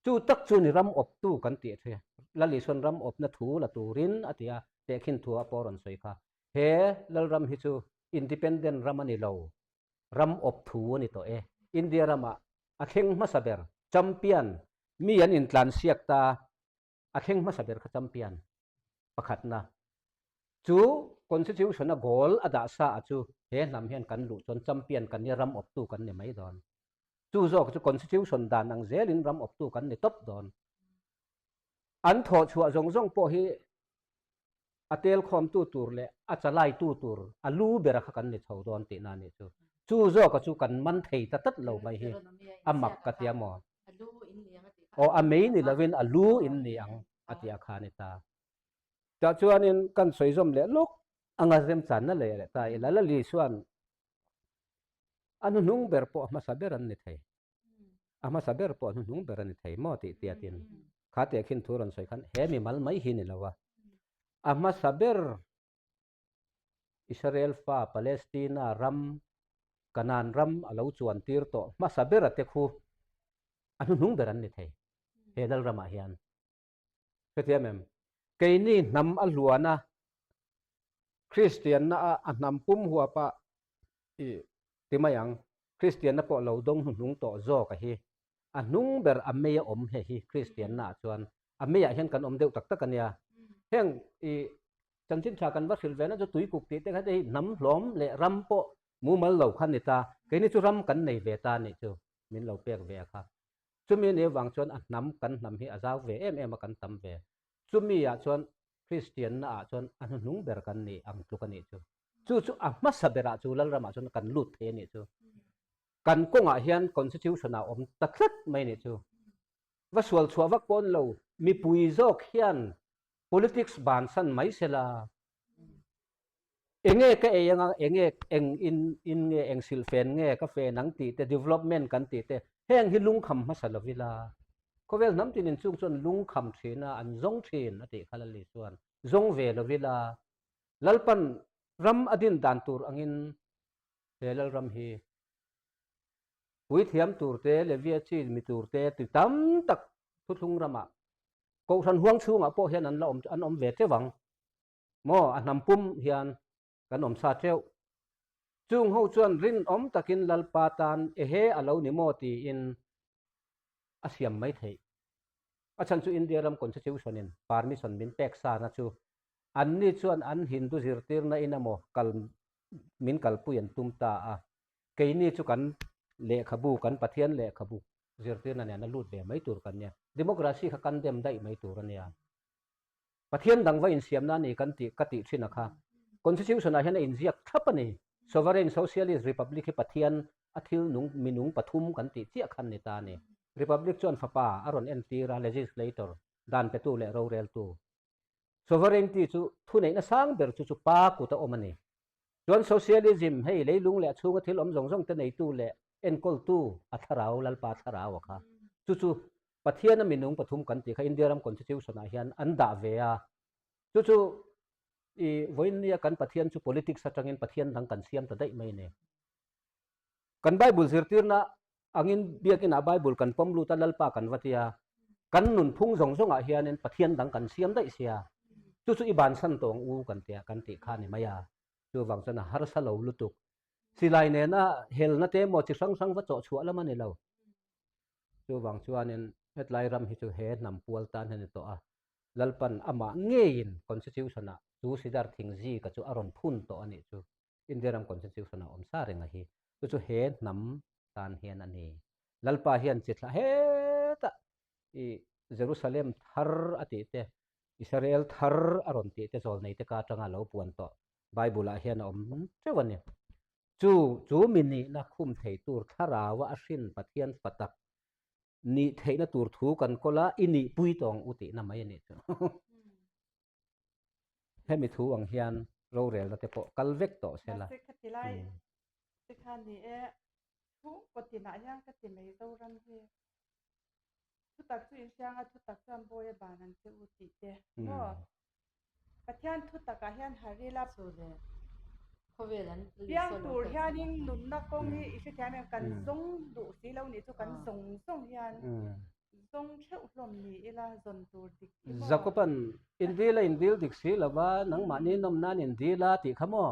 Chu tak chu ni ram awptu kan tih a Lal Isuan ram awpna thu la turin a ti a, tehkhin thu a pawh rawn sawi kha. He Lalram hi chu independent ram a ni lo, ram awp thu a ni tawh e. India ramah a thleng hmasa ber champion mi an intlansiak ta, a thleng hmasa ber kha champion pakhatna chu constitution a goal a dah sa a chu he hnam hian kan luh chuan champion kan ni ram awptu kan ni mai dawn. Chu zawk chu constitution dan ang zelin ram awptu kan ni tawp dawn. An thawh chhuah zawng zawng pawh hi a tel khawmtu tur leh a chalaitu tur a lu bera kha kan ni chho dawn tihna a nih chu. Chu zawka chu kan man thei ta tlat lo mai hi a mak ka tia maw? Aw a mei ni lovin a lu in ni ang a ti a kha a ni ta. Tah chuanin kan sawi zawm leh lawk anga remchanna leh leh ta ila Lali chuan a hnuhnung ber pawh a hmasa ber an ni thei. A hmasa ber pawh a hnuhnung ber a ni thei maw tih tiatin kha teh khin thu rawn sawi khan he mi mal mai hi ni lo a, a hmasa ber Israel fa Palestina ram Kanaan ram a lo chuan tir tawh hmasa bera te khu a hnuhnung ber an ni thei he Lalramah hian. Hrethiam em? Keini hnam a hluana Kristianna a a hnam pum huapa i ti mai ang, Kristianna pawh lo dawng hnuhnung tawh zawk a hi. A hnung ber a mei a awm he hi Kristianna ah chuan a meiah hian kan awm deuh tak tak a nia. Heng i chanchin tha kan va hrilh ve na chu tuikuk tih te kha te hi hnam hlawm leh ram pawh mumal lo kha ni ta. Keini chu ram kan nei ve ta nih chu min lo pek ve a kha. Chumi anih avang chuan a hnam kan hnam hi a zau ve em em a kan tam ve. Chumi ah chuan Kristianna ah chuan a hnuhnung ber kan nih ang tluk a nih chu. Chu chu a hmasa berah chu Lalramah chuan kan lut thei a nih chu. Kan kawngah hian Constitution ah awm ta tlat mai a nih chu. Va sual chhuah vak pawh ni lo, mipui zawk hian politics bansan mai sela. Enge ka ei anga, enge eng in in nge, eng silhfen nge ka fen ang tih te, development kan tih te, heng hi lungkham hmasa lo ila. Khawvel hnam tinin chung chuan lungkham thin a, an zawng thin a tih kha Lali chuan zawng ve lo ila. Lalpan ram a din dan tur angin he Lalram hi puithiam tur te, Levia chi mi tur te ti tam tak thuthlung ramah Kohhran huang chhungah pawh hian an la awm an awm ve teuh ang. Maw a hnam pum hian kan awm sa teuh. Chung ho chuan rinawm takin Lalpa tan ehe a lo ni maw tiin a siam mai theih. A chhan chu India ram Constitution in permission min pek sa na chu anni chuan an Hindu zirtirna in emaw kal min kalpui an tum ta a. Keini chu kan lehkhabu kan Pathian lehkhabu zirtirna nen a lut ve mai tur kan nia. Democracy kha kan dem daih mai tur a nia. Pathian dang va insiamna a ni kan tih ka tih thin a kha. Constitution ah hian a inziak thlap a ni. Sovereign Socialist Republic hi Pathian a thil nung minung pathum kan tih chiah khan ni ta a ni. Republic chuan fapa a rawn entir a, legislator, dan petu leh roreltu. Sovereignty chu thuneihna sang ber chu chu pa kut a awm a ni. Chuan Socialism hei leilung leh a chhunga thil awm zawng zawng te neitu leh enkawltu a thlarau Lalpa thlarau a kha. Chu chu Pathian a minung pathum kan tih kha India ram Constitution ah hian an dah ve a, chu chu i vawiinnia kan Pathian chu politics atangin Pathian dang kan siam ta daih mai a ni. Kan Bible zirtirna angin biakinah Bible kan pawm lut a, Lalpa kan va tia, kan nunphung zawng zawngah hianin Pathian dang kan siam daih sia. Chu chu i bansan tawng u kan tia kan tih kha a ni mai a. Chuvang chuan a harsa lo lutuk. Silai nena helna te emaw chi hrang hrang va chawh chhuah lam a ni lo. Chuvang chuanin hetlai ram hi chu he hnam pual tan hian a ni tawh a. Lalpan amah ngeiin Constitution-ah chu Sidar thing zika chu a rawn phun tawh a nih chu. India ram Constitution a awm sa reng a hi. Chu chu he hnam tan hian a ni. Lalpa hian chi thlah hetah i Jerusalem thar a tih te, Israel thar a rawn tih te zawlnei te ka atanga lo puan tawh Bible ah hian a awm teuh a ni. Chu chu mi nihna khum thei tur thlarau a hrin Pathian fa tak nih theihna tur thu kan kawl a, i nihpui tawng u tihna mai a nih chu. Hemi thu ang hian rorelna te pawh kal vek tawh se la. Mahse khati lai te kha ni e, chhungkaw tinah hian ka ti mai Zoram hi. Thutak chu inhrianga thutak chuan bawi a ban ang che u tih te maw? Pathian thutakah hian har ila. Chu le khawvel an Piang tur hianin nunna kawng hi i hrethiam em? Kan zawng duh si lo nih chu kan zawng zawng hian Zawng theuh hlawm ni ila zawn tur dik hi maw? Jakoban, In dil a in dil dik si lo va, nangmahni nawm nan in dil a tih kha maw?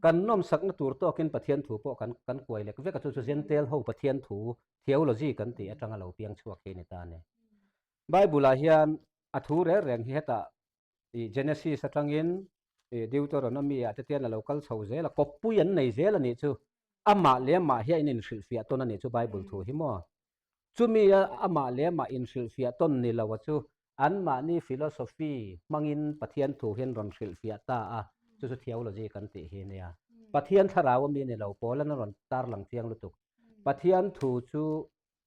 Kan nawmsakna tur tawkin Pathian thu pawh kan kan kuai lek vek a, chu chu Jentail ho Pathian thu, theology kan tih atanga lo piang chhuak hi a ni ta a ni. Bible-ah hian a thu reng reng hi hetah i Genesis atangin i Deuteronomy ah te tian a lo kal chho zel a, kawppui an nei zel a nih chu. Amah leh amah hi a in inhrilhfiah tawn a nih chu Bible thu hi maw? Chumi a amah leh amah inhrilhfiah tawn ni lo a chu anmahni philosophy hmangin Pathian thu hian rawn hrilhfiah ta a, chu chu theology kan tih hi nia. Pathian thlarau ami ni lo pawl an rawn tarlang chiang lutuk. Pathian thu chu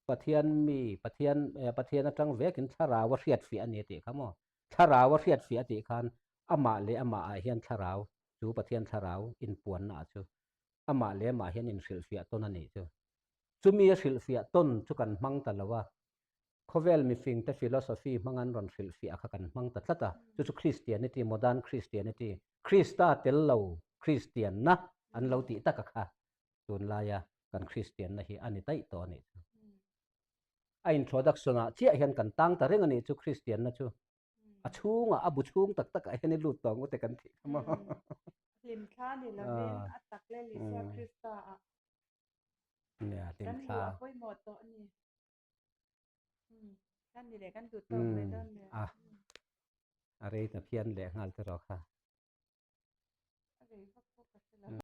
Pathian mi, Pathian, Pathian atang vekin thlarau a hriatfiah a ni tih kha maw? Thlarau a hriatfiah a tih khan amah leh amah ah hian thlarau, chu Pathian thlarau inpuanna ah chu amah leh amah hian inhrilhfiah tawn a nih chu. Chumi a hrilhfiah tawn chu kan hmang ta lo a, khawvel mifingte philosophy hmang an rawn hrilhfiah kha kan hmang ta tlat a, chu chu Christianity, modern Christianity, Krista tel lo Kristianna an lo tih taka kha tunlaia kan Kristianna hi a ni daih tawh a nih chu. A introduction ah chiah hian kan tang ta reng a nih chu Kristianna chu. A chhungah, a bu chhung tak takah hian i lut tawh ang u te kan tih kha maw. Hlimthla ni lovin a tak leh Isua Krista ah Nia, kan hlimthla. luh a pawimawh tawh a ni. Kan ni leh kan duh tawk mai dawn le. A, a rei ta phian leh nghal te rawh kha. A rei vak pawh ka hre lo.